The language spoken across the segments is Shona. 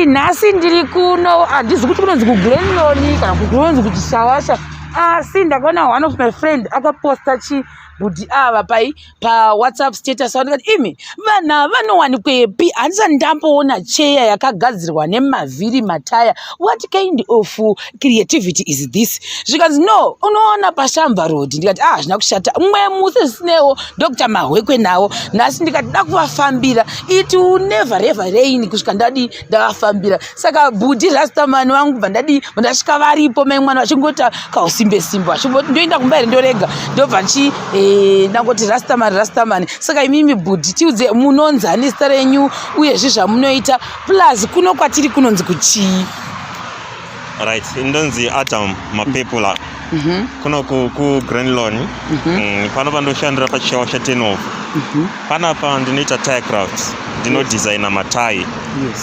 Nhasi ndiri kuno, handizi kuti kunonzi kuGlenlon kana kuti kunonzi kuti Shawasha, asi ndakaona one of my friend akaposta chi bhudhi ava pai paWhatsApp status. Ndikati, imi vana vanowanikwepi? Handisati ndamboona cheya yakagadzirwa nemavhiri mataya. What kind of creativity is this? Zvikanzi, no, unoona paShamva Road. Ndikati, ah, hazvina kushata. Mumwe musi zvisinewo Dr Mahwekwe nawo nhasi. Ndikati da kuvafambira. It will never ever rain kusvika ndadi ndavafambira. Saka bhudhi Rastaman vangu, bva ndadi ndasvika, varipo mai mwana vachingota kausimbe simbe, vachimboti ndoenda kumba here, ndorega, ndobva nchi ndangoti Rastaman, Rastaman. Saka imimi bhudhi, tiudze munonzani, zita renyu, uyezve zvamunoita, plus kuno kwatiri kunonzi kuchii? Right, ndonzi Adam Mapepula. Kuno kuGrenlon. Pano pandoshandira paChishawasha Turnoff. Panapa ndinoita tire craft, ndinodesigna matai.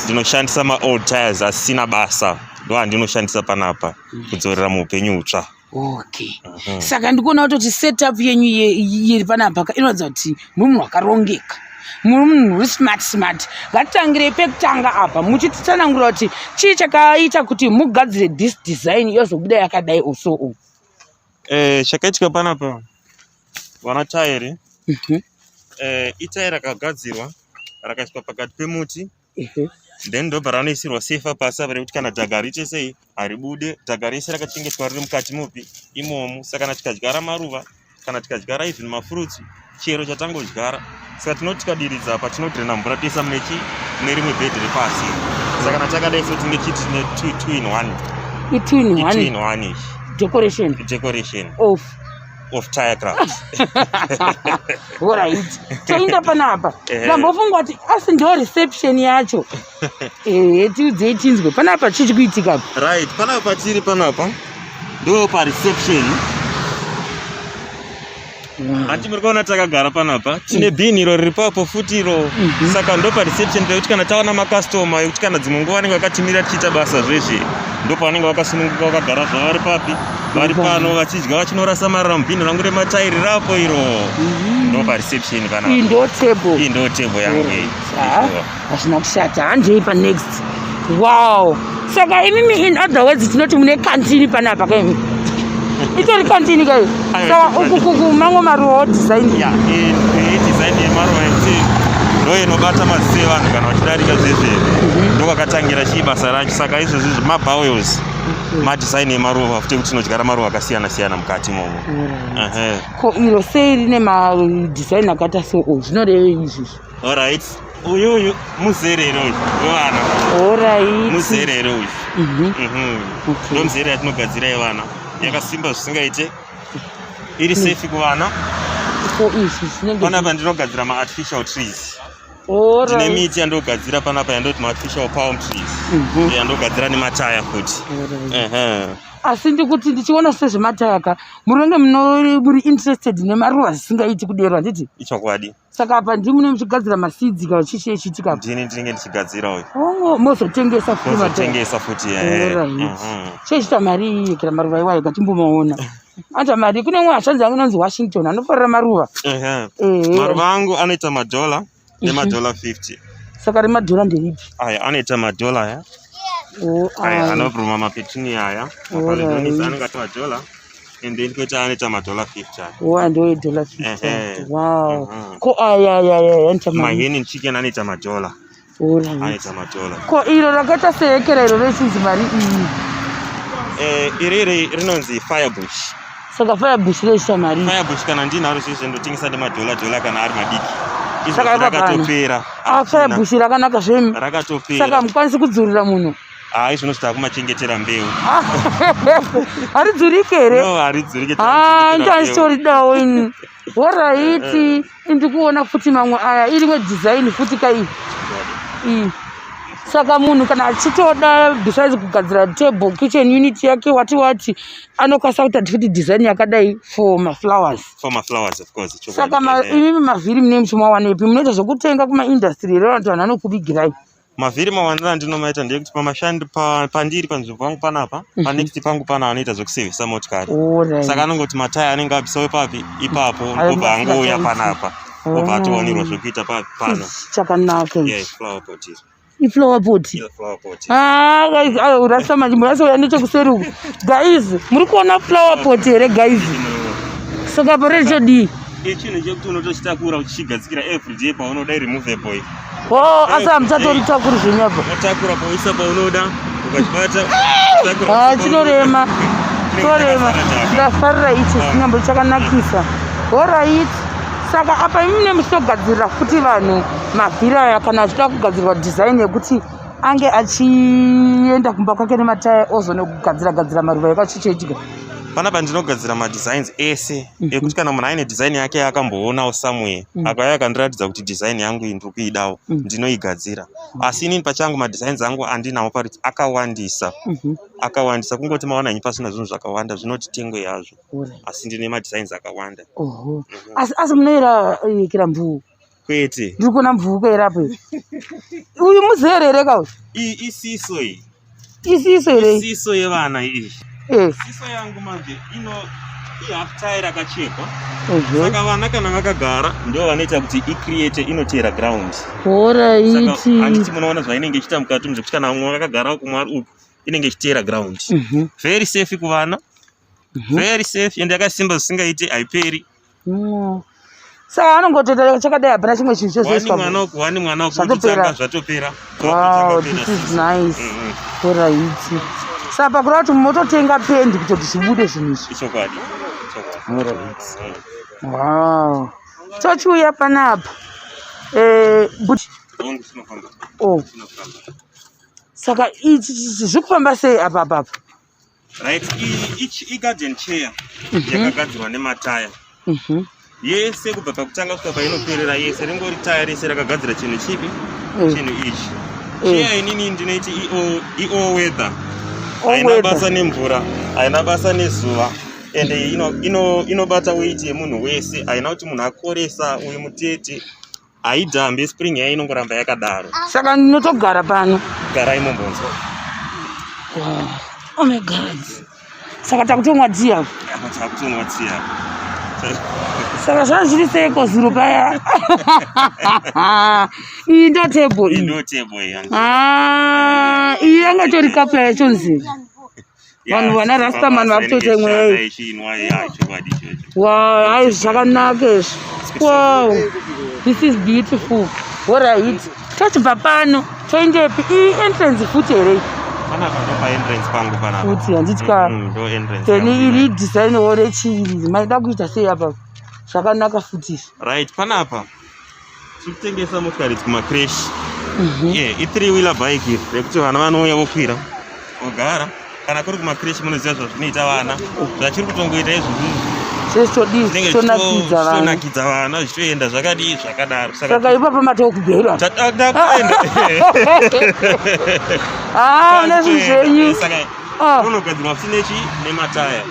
Ndinoshandisa maold tires asina basa, ndo andinoshandisa panapa kudzorera muupenyu hutsva. Okay, saka ndikuona kutoti setup yenyu iri panapa inoratidza kuti muri munhu wakarongeka, muri munhu uri smart smart. Ngatitangirei pekutanga apa, muchititsanangura kuti chii chakaita kuti mugadzire this design yozobuda yakadai also. Chakaitika panapa, vana tairi, itairi rakagadzirwa, rakaiswa pakati pemuti, then ndobva ranoisirwa sefa pasi apa rekuti kana dhaga riite sei, haribude. Dhaga rese rakachengetwa riri mukati mupi imomo. Saka kana tikadyara maruva, kana tikadyara even mafruits, chero chatangodyara, saka tinoti tikadiridza apa, tinodhirena mvura, toisa mune chi mune rimwe bhedhi repasi. Saka kana takadai so, tinge chiti tine two in one. I2 in I two 1 in one ichi. Decoration. Decoration. Of Of tire craft. Alright, toinda panapa. Ndambofunga kuti asi ndo reception yacho. Ehe, tiudzei tinzwe, panapa chii kuitika apa? Right, panapa patiri panapa ndo pareception. Hati muri kuona takagara panapa, tine bhini iro riri papo futi iro. Saka ndo pareception pekuti kana taona makastoma, ekuti kana dzimwe nguva vanenge vakatimira tichiita basa zvezve, ndo pavanenge vakasununguka, vakagara zvavo, vari papi, vari pano vachidya, vachinorasa marara mubhini rangu rematairi rapo iro. Ndo pareception Iyi panapa. Ndo table. Iyi ndo table yangu iyi. Ah, hazvina kushata. Handei panext. Wow, saka imimi, in other words, tinoti mune kantini panapa kaimi? Itori kantini kai? Aiwa, Saka uku kuku mamwe maruwa design. Ya, iyi design yemaruva yekuti ndo inobata maziso evanhu kana vachidarika zvezve. Ndo kwakatangira chii basa racho. Saka izvozvi mabowls, madesign emaruva futi, ekuti tinodyara maruva akasiyana siyana mukati imomo. Ehe. Ko iro sei rine madesign akaita so? Zvinorevei izvizvi? Alright, uyu muzerere uyu wevana. Muzerere uyu. Ndo muzerere yatinogadzira yevana, yakasimba zvisingaite, iri safe kuvana. Ko izvi zvinenge Panapa ndinogadzira maartificial trees. Ndine miti yandogadzira panapa yandoti maartificial palm trees, yandogadzira nemataya futi. Ehe. Asi ndikuti ndichiona sezvematayaka, muringe muri interested nemaruva zvisingaiti kudero, handiti? Ichokwadi. Saka apa ndimune muchigadzira maseeds kana chii chichiitika? Ndini ndinenge ndichigadzira uyu. Oh, mozotengesa futi mataya? Mozotengesa futi. Chechita mari iyi kana maruva iwayo, katimbomaona anta mari. Kune mwe hashanzi yangu inonzi Washington, anofarira maruva. Maruva angu anoita madhola nemadhola 50. Saka remadhora nderipi? Aya anoita madhola aya. Oh, Aya aya. anobruma mapetunia aya, maphalaenopsis, anenge ati madhola, and then koita anoita madhola 50 aya. Wa ndo yedhola 50? Wow. Ko aya aya aya anoita mari? Mahen and chicken anoita madhola. Anoita madhola. Ko iro rakaita sehekera iro rechinzi mari iyi? Iriri rinonzi firebush. Saka firebush rechiita mari? Firebush kana ndinaro izvozvo, ndotengesa nemadhola dhola kana ari madiki. Saka Izvozvo ipa pana. rakatopera. Ah, firebush rakanaka zvemi. Rakatopera. Saka mukwanisi kudzurira munhu? Hai, zvinoti takumachengetera mbeu. Haridzurike here? No, haridzurike. Ah, takuchengetera mbeu. ndandisitoridawo ini. Alright, ndikuona futi mamwe aya, irimwe design futi kai iyi. Saka munhu kana achitoda, besides kugadzira table, kitchen unit yake, wati wati, anokwanisa kuita futi design yakadai for maflowers? For maflowers, of course, chokwadi. Saka imimi mavhiri munenge muchimawanepi? Munoita zvekutenga kumaindustry here, kana kuti vanhu vanokuvigirai? Mavhiri mawaniro andinomaita ndeyekuti pamashandi pandiri panzvimbo pangu panapa, panext pangu pana anoita zvekusevhisa motikari. Saka anongoti mataya anenge abvisawo papi ipapo, Ayo obva angouya masina. panapa, obva atowanirwa zvekuita pano. Chakanaka Yeah, ichi. Flower pot iri. Iflower pot. Iflower pot. Ah, guys, ayo rasta manje murasa uya nechekuseri uku. Guys, muri kuona flower pot here guys? Saka pore chodii? Ichinhu chekuti unotochitakura uchichigadzikira everyday paunoda removable. Oh, asi hamuchatoritakuri zvenyu apa. Unotakura pauisa paunoda ukachibata. Ah, chinorema. Chinorema. Ndafarira ichi chinyambo chakanakisa. Alright. Saka apa imi mune muchitogadzirira futi vanhu mavhiri aya kana achida kugadzirwa design yekuti ange achienda kumba kwake nemataya ozonogadzira gadzira maruva ekachichedya. Panapa ndinogadzira madesigns ese ekuti kana munhu aine design yake yaakamboonawo somewhere akauya akandiratidza kuti design yangu iyi ndiri kuidawo ndinoigadzira. Asi inini pachangu madesigns angu andinawo pariti akawandisa. Akawandisa kungoti maona henyu pasina zvinhu zvakawanda zvinoti tengwe yazvo. Asi ndine madesigns akawanda. Oho. Asi asi munoera kira mvuu. Kwete. Ndiri kuona mvuu kairapo. Uyu muzere here ka uyu? Iyi isiso iyi. Isiso here? Isiso yevana iyi. Eh. Isiso yangu manje ino ihalf tire rakachekwa. Saka vana kana vakagara ndio vanoita kuti icreate inoteera ground. Alright. Saka handiti munoona zvainenge ichiita mukati umu zvekuti kana vamwe vakagara uku mwari uku inenge ichiteera ground. Very safe kuvana. Very safe and yakasimba zvisingaiti haiperi. Saka anongotoita chakadai hapana chimwe chinhu chozoiswa. Wani mwana uku, wani mwana uku Zvatopera. Zvatopera. Wow, this is nice. Alright. Saka pakureva kuti mototenga pendi kutoti zvibude zvinhu izvi. Ichokwadi. Alright. Wow. Tochiuya panapa. Eh, but oh. Saka ichi zviri kufamba sei apa apa apa? Right, igarden chair yakagadzirwa nemataya. Yese kubva pakutanga kusvika painoperera yese ringori taya rese rakagadzira chinhu chipi? Chinhu ichi. Chair inini ndinoiti i-all weather. Haina basa nemvura, haina basa nezuva. Ende inobata weight yemunhu wese, haina kuti munhu akoresa uyu mutete. Haidhambi spring yayo inongoramba yakadaro. Saka ndinotogara pano. Garai mumbonzwa. Wow. Oh my God. Saka takutomwa tea apa. Apa takutomwa tea apa. Saka zvanga zviri seiko zuro paya. Iyi ndo table iyi. Ndo table iyi. Ah, iyi yanga itori kapla yacho nzi. Vanhu vana Rastaman vakutoita imwe yayo. Wow, hai zvakanaka izvi. Wow. This is beautiful. Alright. Tochibva pano toendepi? Iyi entrance futi here? Panapa ndo pa entrance pangu panapa. Futi handiti ka. Ndo entrance. Then iri design wo rechii maida kuita sei apa? Zvakanaka futi izvi. Right, panapa. Tiri kutengesa motikari idzi kumacrash. Yeah, i3 wheeler bike iri rekuti vana vanouya vokwira vogara. Kana kuri kumacrash munoziva zvazvinoita vana. Zvachiri kutongoita izvozvi. Zvechitodii zvichitonakidza vana. Zvichitonakidza vana zvichitoenda zvakadii zvakadaro. Saka ipapo matokubhera. Takuenda. Ah, mune zvinhu zvenyu. Saka unogadzirwa futi nechi nemataya.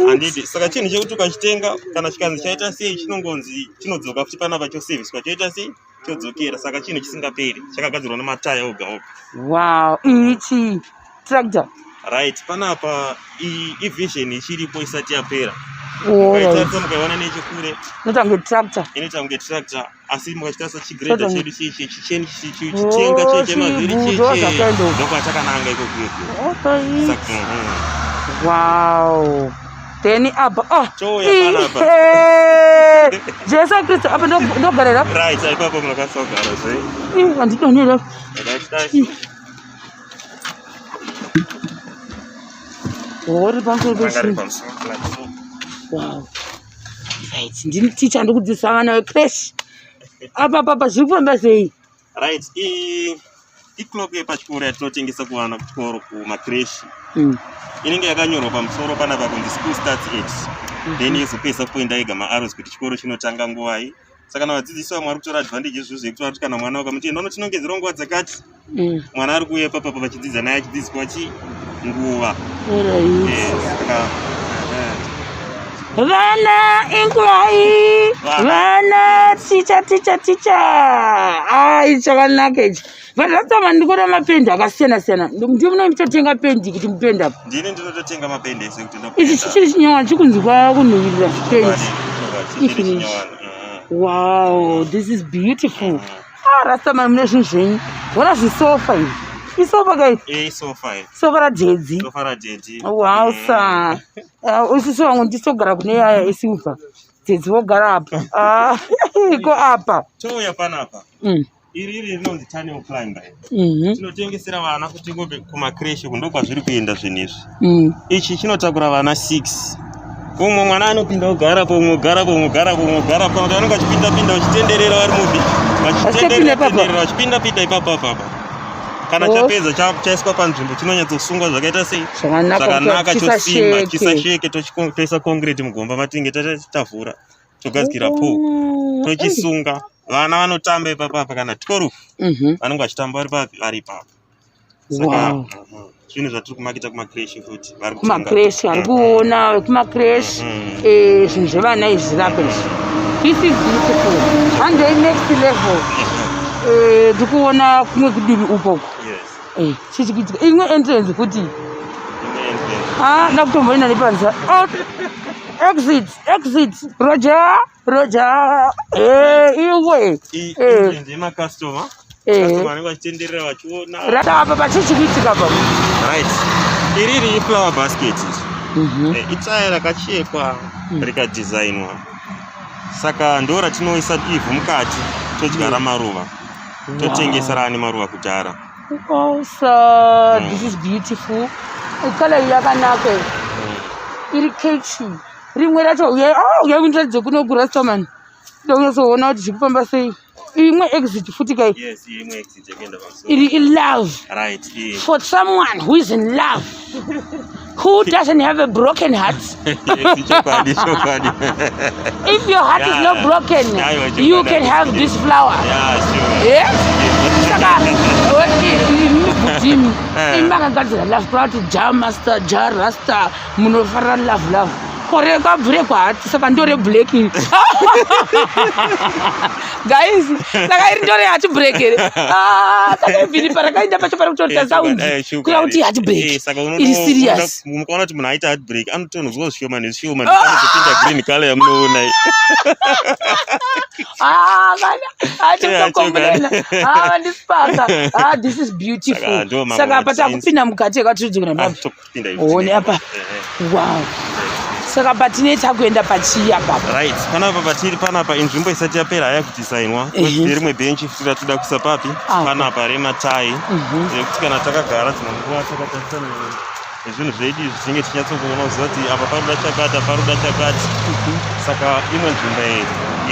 Handiti saka chinhu chekuti ukachitenga kana chikanzi chaita sei chinongonzi chinodzoka futi panapa choserviswa choita sei chodzokera saka chinhu chisingaperi chakagadzirwa nemataya oga oga. Wow, ichi tractor. Right, panapa ivision ichiripo isati yapera. Alright. Mukaiona nechekure Inoita kunge tractor. Inoita kunge tractor asi mukachitarisa chigrader chedu chichi chicheni chitenga cheche mavhiri chichi ndokwatakananga ikoko ikoko. Wow. Then apa oh. Touya panapa. Jesu Kristu apa ndogarira. Right, ipapo munokwanisa kugara zve. Handidonhera. Right. Uri pamusoro pechinhu. Wow. Right, ndini teacher ndikudzidzisa vana vecrash. Apa papa zviri kufamba sei? Right, iclock yepachikoro yatinotengesa kuvana kuchikoro kumacrash. Inenge yakanyorwa pamusoro panapa kunzi school starts at. Then yozopedzisa kupoinda yega maarrows kuti chikoro chinotanga nguvai. Saka kana vadzidzisi vamwe vari kutora advantage izvozvo yekuti vari kuti kana mwana ukamuti enda unotinongedzera nguva dzakati. Mwana ari kuuya ipapa vachidzidza naye achidzidziswa chi nguva. Saka Vana ingurai, vana ticha ticha ticha. Ah, ichi chakanaka ichi. Vanhu vakutama ndikuona mapendi akasiyana siyana. Ndiyo munototenga pendi kuti mupende apa. Ndini ndinototenga mapendi ese kuti ndopenda. Ichi chichiri chinyowani chikunzwa kunhuhwirira pendi. Chichiri chinyowani. Wow, this is beautiful. Ah, Rastaman mune zvinhu zvenyu. Vona zvisofa izvi. Isofa kai? Eh, isofa iri. Sofa radhedhi. Sofa radhedhi. Wow, sa. Ah, Isusu vangu ndisogara kune yaya esilver. Dzedzi vogara apa. Ah, iko apa. Touya panapa. Iri iri rinonzi tunnel climber. Tinotengesera vana kuti ngombe kumakreshi uku ndokwazviri kuenda zvinhu izvi. Ichi chinotakura vana 6. Umwe mwana anopinda ogarapo, umwe ogarapo, umwe ogarapo, umwe ogarapo, kana kuti vanenge vachipinda pinda vachitenderera vari mubi, vachitenderera tenderera vachipinda pinda ipapo apapo. Kana chapedza chaiswa panzvimbo chinonyatsosungwa zvakaita sei? Zvakanaka chosimba, chisasheke, toisa concrete mugomba matinge tavhura. Togadzikira pool tochisunga vana vanotamba ipapa apa kana 12 vanenge vachitamba vari papi vari ipapo. Saka zvinhu zvatiri kumaketa kumakreshi futi vari kutenga. Kumakreshi vari kuona vekumakreshi zvinhu zvevana izvi zvirapa izvi. This is beautiful. Handei next level. Ndiri kuona kumwe kudivi uko. Yes. Chii chikuitika? Imwe entrance futi. Imwe entrance. Ah, ndakutomboenda nepanze. Out. Exit, exit. Roger, Roger. Iwe. Iyi entrance yemacustomer. Customer vanenge vachitenderera vachiona. Rata apa pachii chikuitika apa? Right. Iri iri flower basket. Itsaya rakachekwa rikadesignwa. Saka ndo ratinoisa ivhu mukati todyara maruva. Totengesa rani maruva kudhara. Oh, sir, this is beautiful. Color iyi yakanaka iyi. Iri catchy. Rimwe racho uye oh, uye kundiratidze kuno kuRastaman. Ndoda kunyatsoona kuti zviri kufamba sei. Imwe exit futi kai. Yes, imwe exit yakaenda pamusoro. Iri ilove. Right, iyi. For someone who is in love. Who doesn't have a broken heart? Yes, chokwadi, chokwadi. If your heart is not broken, Yeah, yeah, you can have this flower. Yeah, sure. Yes? Saka, imi imi makagadzira love kureva kuti Jah Master, Jah Rasta, munofarira love love. Kore kabvire kwahati saka ndore black iri. Guys, saka iri ndore heart break here. Ah, saka ibviri parakaenda pacho pari kutoita sound. Kureva kuti heart break. Saka Iri serious. Mukaona kuti munhu aita heart break anotonzwa zvishoma nezvishoma anozopinda green color yamunoona iyi. Ah, kana achitokomplaina. Ah, vandisipaka. Ah, this is beautiful. Saka, ndo mamwe Saka apa madesigns. takupinda mukati yakatiridzikana baba. Tokupinda One apa. Wow. Saka patine takuenda pachii apa? Right, panapa patiri panapa inzvimbo isati yapera haya kudesignwa. Tine rimwe benchi futi ratoda kuisa papi panapa rematai rekuti kana takagara dzimwe nguva takatarisana nezvinhu zvedu izvi tinenge tichinyatsokuona kuziva kuti apa paroda chakati, apa paroda chakati. Saka imwe nzvimbo iyi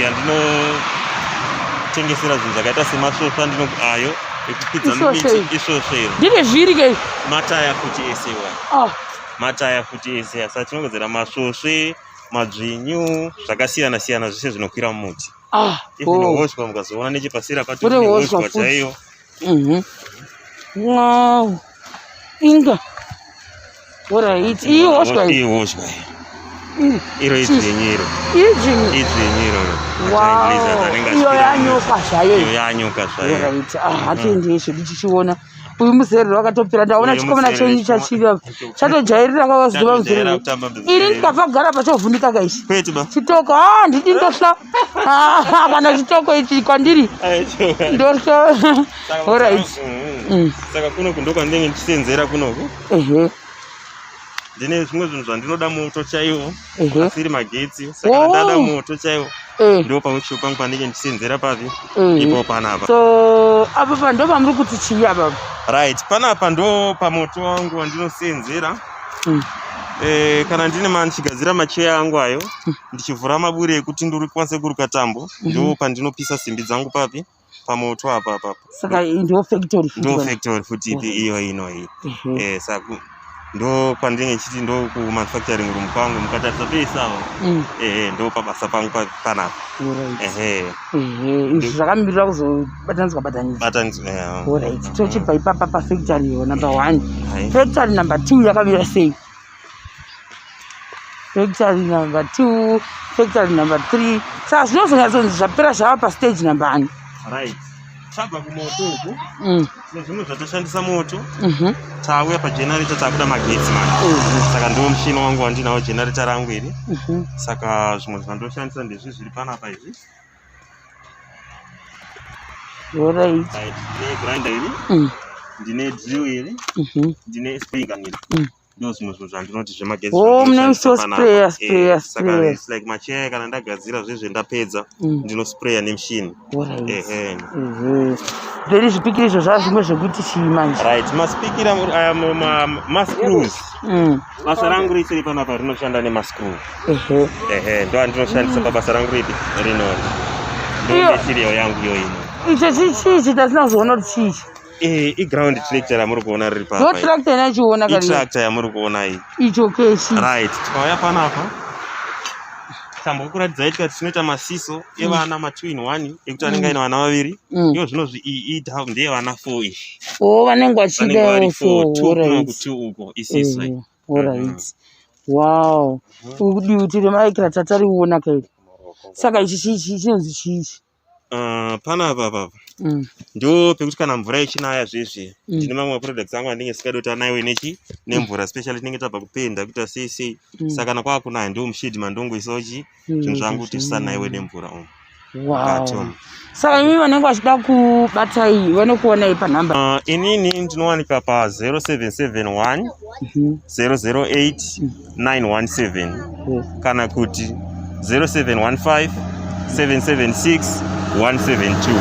yandinotengesera zvinhu zvakaita semasvosva ndino ayo ekukwidza Isvosve miti iri. isvosve iro. Ndine zviri ke. Mataya futi ese iwayo. Mataya futi ese aya. Saka tinogadzira masvosve, madzvinyu, zvakasiyana siyana zvese zvinokwira mumuti. Even hoswa mukazoona nechepaseri apa Kune tine hoswa hoswa futi. chaiyo. Wow. Inga. Alright. Iyi hoswa iyi. Iyi hoswa iyi. Iro idzvinyu iro. Idzvinyu. Idzvinyu iroro. Wow. Iyo yanyoka zvayo. Iyo yanyoka zvayo. Alright. Ah, hatiende zvedu tichiona. Uyu muzerere wakatopera. Ndaona Uyu chikomana muzerere chenyu chachiri chatojairira kwavazuva Chatojaira muzerere. kutamba muzerere. Iri ndikapagara pachovhunika kaichi. Kwete ba. Chitoko, ah, ndidi ndohla. Ah, kana chitoko ichi kwandiri. Ndohla. Alright. Saka kunoku ndokwandinenge ndichisenzera kunoku. Ndine zvimwe zvinhu zvandinoda moto chaiwo. Asiri magetsi. Saka ndada moto chaiwo. Ndo paworkshop pangu pandinenge ndichisenzera papi. Ipo panapa. So apa pa ndo pamuri kuti chii apa? Right, panapa ndo pamoto wangu wandinosenzera. Kana ndine ndichigadzira macheya angu ayo, ndichivhura maburi ekuti ndikwanise kuruka tambo, ndo pandinopisa simbi dzangu papi pamoto apa apa. Saka iyi ndo factory futi Ndo kana? factory futi ipi iyo ino iyi. Saka ndo pandinenge ndichiti ndo ku manufacturing room kwangu, mukatarisa pese apo. Ndo pabasa pangu panapa. Izvi zvakamirira kuzobatanidzwa batanidzwa. Batanidzwa, yeah. Alright. Tochibva ipapa pa factory iyo number 1. Hai. Factory number 2 yakamira sei? Factory number 2, factory number 3. Saka zvinozonyatsonzi zvapera zvava pa stage number 1. Right. Tabva kumoto uku. Tine zvimwe zvatoshandisa moto. Tauya pa generator takuda magetsi manje. Saka ndiwo mushini wangu wandinawo generator rangu iri. Saka zvimwe zvandoshandisa ndezvi zviri panapa izvi. Alright. Right. Ndine grinder iri, ndine drill iri, ndine spray gun iri. Ndo zvimwe zvinhu zvandinoti zvemagetsi. Oh, mune zvandinoshandisa muso panapa. sprayer, sprayer, Saka sprayer. it's like macheya kana ndagadzira zvezve ndapedza, ndinospraya nemushini. Alright. Ehe. Ehe. Then zvipikiri izvo zvava zvimwe zvekuti chii manje? Right, masipikira aya mascrews. Basa rangu risiri panapa rinoshanda nemascrew. Ehe. Ehe, ndo andinoshandisa pabasa rangu ripi rinori. Ndo Iyo. material yangu iyo ino. Icho chichi tasina kuzoona kuti chichi. Eh, iground tractor ramuri kuona riri Ndo papa. tractor inachiona kare. Itractor yamuri kuona iyi. Icho kechi. Right, tikauya panapa tambokuratidzai tikati tinoita masiso evana ma 2 in 1 ekuti anenge aine vana vaviri. Iyo zvinozvi iyi ndeyevana 4 iyi. Oh, vanenge Vanenge vachida vari also. 4, 2 kuno Alright. ku 2 uko isiso iyi. Alright. Wow. Udiuti remaikira tatariona kairi. Saka ichi chichi chinonzi chichi. Panapa papa ndo pekuti kana mvura ichinaya zvezve, ndine mamwe maproducts angu andinge singadi kuti anaiwe nechi nemvura, especially tinenge tabva kupenda kuita sei sei. Saka kana kwakunaya ndo mushedi mandongoisawo chi zvinhu zvangu kuti zvisanaiwe nemvura umu mukati Wow. umu. Saka imi vanenge vachida kubatai vanokuonai panhamba. Inini ndinowanika pa 0771 008 917 kana kuti 0715 776 172,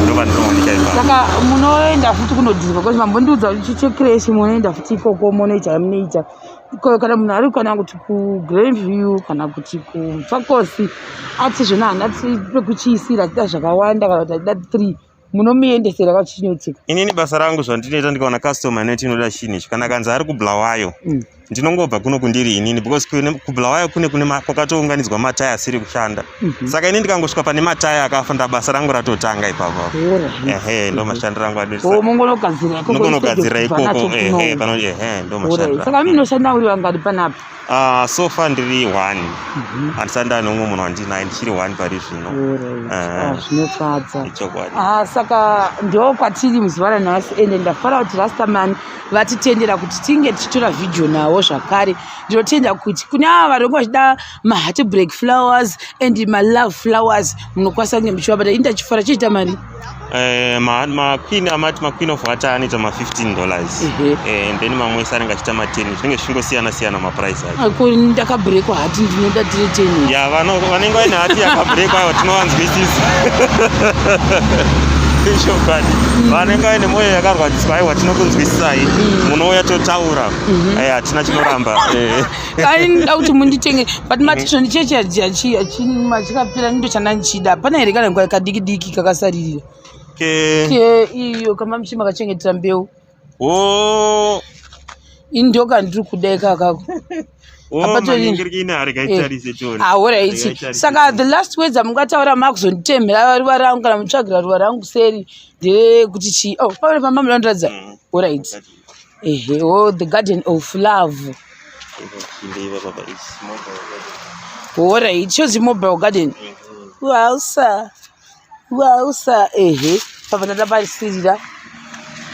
ndo vandinowanika ipapo. Saka munoenda futi kunodhirwa because mambondiudza kuti chichecreche munoenda futi ikoko munoita yamunoita. Kana munhu ari kana kuti kuGrandview kana kuti kuMufakose ati zvona haana pekuchiisira, achida zvakawanda kana kuti achida 3, munomuendesera kwachinoitika? Inini basa rangu zvandinoita, ndikaona customer inoti inoda chinhu ichi, kana kanzi ari kuBulawayo, ndinongobva kuno kundiri inini because kuBulawayo kune kwakatounganidzwa mataya asiri kushanda. Saka ini ndikangosvika pane mataya akafa, basa rangu ratotanga ipapo. Ehe, ndo mashandiro angu O, mongonogadzira ikoko? Ndongonogadzira Instead of ikoko. kubva nacho Ehe. kuno. Pano, ehe, ndo Alright. mashandiro. Saka munoshanda uri vangani panapa? Ah, so far ndiri one, handisati ndane umwe munhu wandinaye, ndichiri one pari zvino. Alright. Ah. Ah, zvinofadza. Ichokwadi. Ah, saka ndo kwatiri muzuva ranhasi, ende ndafara kuti Rastaman vatitendera kuti tinge tichitora vhidhiyo navo zvakare. Ndinotenda kuti kune ava vanenge vachida maheartbreak flowers and malove flowers, munokwanisa kunge muchivabata. Ini ndachifara. Chiita mari? Maqueen amati maqueen of heart anoita ma$15. And then mamwe ese anenge achiita ma10, zvinenge zvichingosiyana siyana maprice acho. Ko ndakabrekwa heart, ndinoda tiri 10. Ya, vanenge vaine heart yakabrekwa aiwa, tinovanzwisisa ichokwadi. Vanenge vaine mwoyo yakarwadziswa, aiwa, tinokunzwisisai, munouya totaura. Hatina chinoramba. Ai, ndoda kuti munditenge, but matizvo ndichechi machikapera ndo chandandichida. Pana here kana kadiki diki kakasaririra? Ke iyo kama muchi makachengetera mbeu. O. Ini ndo kandiri kuda ikakako. O. Maningirikine, arekaitarise tione. Alright. Rekaitarise Saka tione. the last words amungataura makuzonditemhera ruva rangu kana mutsvagira ruva rangu seri ndeyekuti chii? Oh, paone pamba munondiratidza. Alright, ehe. Oh, the garden of love. Ndeiva baba, it's mobile garden. Alright, chozi mobile garden. Wausa wausa, ehe, papa ndataparisirira.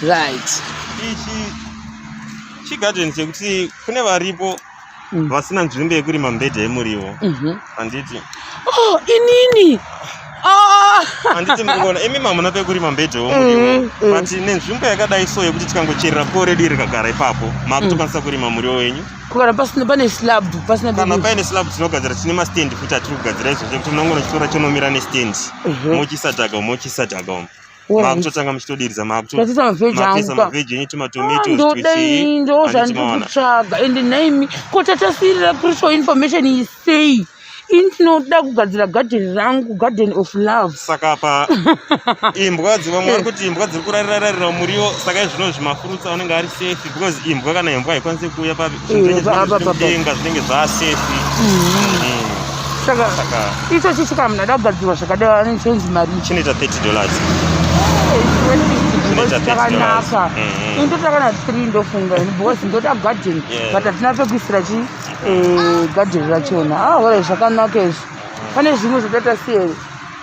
Right. Ichi chigarden chekuti kune varipo vasina nzvimbo yekurima mbedha yemuriwo, handiti? Oh, inini. Ah! Handiti mukuona imi mamuna pekurima mbedha womuriwo? But nenzvimbo yakadai so yekuti tikangocherera po redu rikagara ipapo, makutokwanisa kurima muriwo wenyu. Kana pasina, pane slab pasina? Kana paine slab tinogadzira, tine mastand futi atiri kugadzira izvozvo ekuti munongonochitora chonomira nestand, mochiisa dhaga umu, mochiisa dhaga umu, makutotanga muchitodiridza. Tatoita mavheji Makutoisa angu ka. mavheji enyu, tumatomatoes. Ndodai, ndo zvandiri kutsvaga. Ende naimi ko tatasirira crucial information iyi sei? Ini ndinoda kugadzira garden rangu, garden of love. Saka pa imbwa vamwe vari kuti imbwa dziri kurarira muriwo, saka izvino zvimafruits anenge ari safe because imbwa, kana imbwa haikwanisi kuuya pa zvinhu apa, apa, apa. mudenga, zvinenge zvasafe. Saka Saka icho chichi kana munhu ada kugadzirwa zvakadai anochenzi mari? Chinoita $30. Chinoita $30. Chakanaka. Ini ndoda kana 3, ndofunga ini, because ndoda garden, but hatina pekuisira chi garden rachona. Ah, ora zvakanaka izvi. Pane zvimwe zvotatasiya here?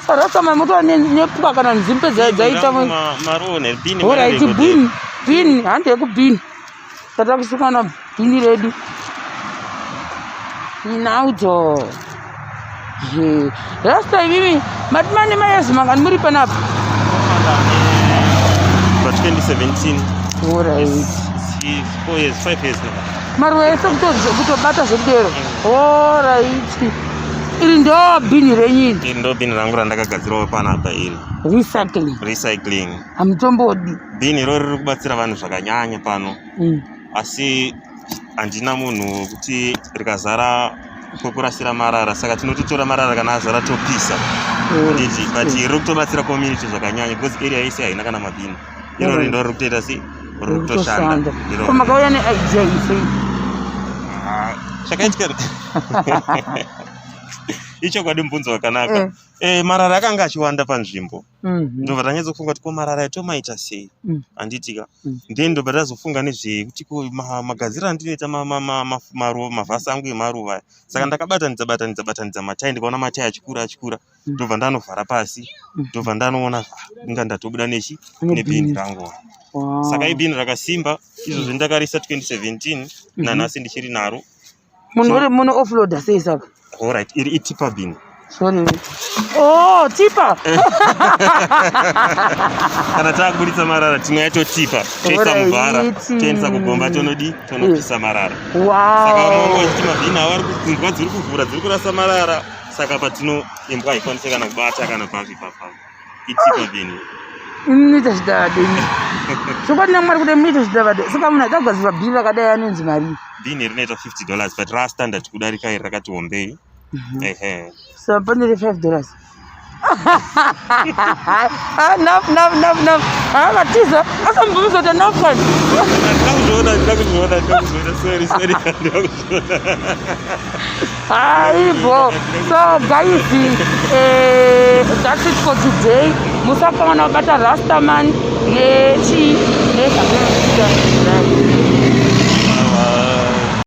Sarasama motova nepuka kana nzimbe dzaita. Marone bin. Alright, bin, bin, hande kubin. Tata kusukana bhini redu inauto. Rasta, imimi mati mane mayezi mangani muri panapa? Ndakariisa pa 2017. Alright. It's 4 years, 5 years now. Maruva ese kutobata zvekudero. Alright, iri ndo bhini renyu iri? Iri ndo bhini rangu randakagadzirawo panapa iri. Recycling. Recycling. Hamutombodi. Bhini iroro riri kubatsira vanhu zvakanyanya pano, asi handina munhu wekuti rikazara kwekurasira marara, saka tinototora marara kana azara topisa, handiti? But riri kutobatsira community zvakanyanya because area yese haina kana mabhini. Irori ndo riri kutoita sei, riri kutoshanda iroro. Ko makauya neidea iyi sei? Ah, chakaitika ichokwadi, mubvunzo wakanaka. Marara akanga achiwanda panzvimbo, ndobva tanyatsofunga kuti ko marara tomaita sei, handitika? Then ndobva tazofunga nezvekuti ko magadziro andinoita mavhasi angu emaruva aya. Saka ndakabatanidza batanidza batanidza matai, ndikaona matai achikura achikura, ndobva ndanovhara pasi, ndobva ndanoona, ah, inga ndatobuda nechi Nebhini. Nebhini rangu. Saka ibhini rakasimba izvozvo, ndakarisa 2017, nanhasi ndichiri naro. Munhu uri muno offloada sei saka? Alright, iri itipper bin. Sorry. Oh, tipper. Kana takuburitsa marara tinouya totipa, toisa muvhara, toendesa kugomba, tonodi tonopisa marara. Saka vamwe vanga vachiti mabhini avo ari imbwa dziri kuvhura, dziri kurasa marara. Saka patino imbwa haikwanisi kana kubata kana papi papa. Itipper bin. Munoita zvidavado imi. Chokwadi naMwari kuti munoita zvidavado. Saka munhu ada kugadzirwa bhini rakadai anonzi mari? Bhini rinoita $50, but rastandard kudarika iri rakati hombei, ehe. So pane re $5. Ah, naf naf naf naf. Ah, vatiza. Asambvumisa kuti naf kani. Ndakuzviona, ndakuzviona, ndakuzviona. Sorry, sorry, ndakuzviona. Haibo. So guys, that's it for today. Musakanganwa kubata Rastaman nechi nezvakaita.